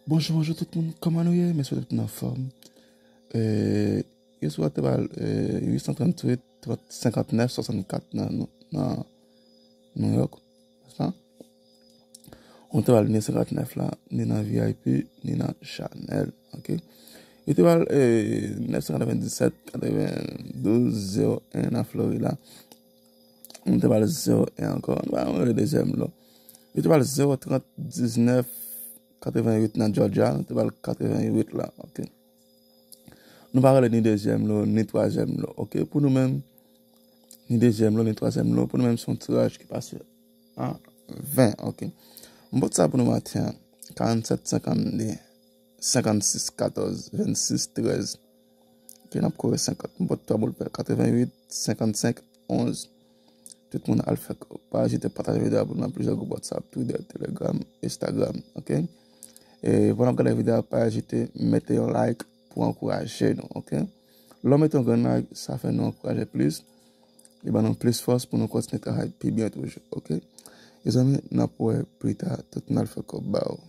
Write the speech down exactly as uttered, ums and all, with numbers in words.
Bonjou, bonjou tout moun. Kòman nou ye? M espere tout moun anfòm. E, yè swa te bal, e, uit san tranntuit, trant, senkantnèf, swasannkat nan, nan, nan New York. Sa? Ou te bal ni senkantnèf la, ni nan V I P, ni nan Chanel, ok? Yo te bal, e, nèf san katrevendiset, katrevendouz, zewo en nan Florida. Nou te bal zewo en ankò. Nou pa rele dezyèm lo. Yo te bal zewo trant diznèf katrevenwit nan Georgia. Nou te bal katrevenwit la, ok. Nou pa rele ni dezyèm lo, ni twazyèm lo, ok. Pou nou menm, ni dezyèm lo, ni twazyèm lo. Pou nou menm, se yon tiraj ki pase a ven, ok. M pot sa pou nou maten an. Karannsèt, senkannde, senkannsis, katòz, vennsis, trèz. Ok, n ap kore senkant. M pot twa boul pè. Katrevenwit, senkannsenk, onz. Tout moun al fè kòb. Pa ezite pataje videyo a pou nou nan plizyè gwoup WhatsApp, Twitter, Telegram, Instagram, ok? E pandan w ap gade videyo a, pa ezite mete yon like pou ankouraje nou, ok? Lè w mete yon grenn like, sa fè nou ankouraje plis, li ban nou plis fòs pou nou kontinye travay pi byen toujou, ok? Mezanmi, n ap wè pita, tout moun al fè kòb, bye.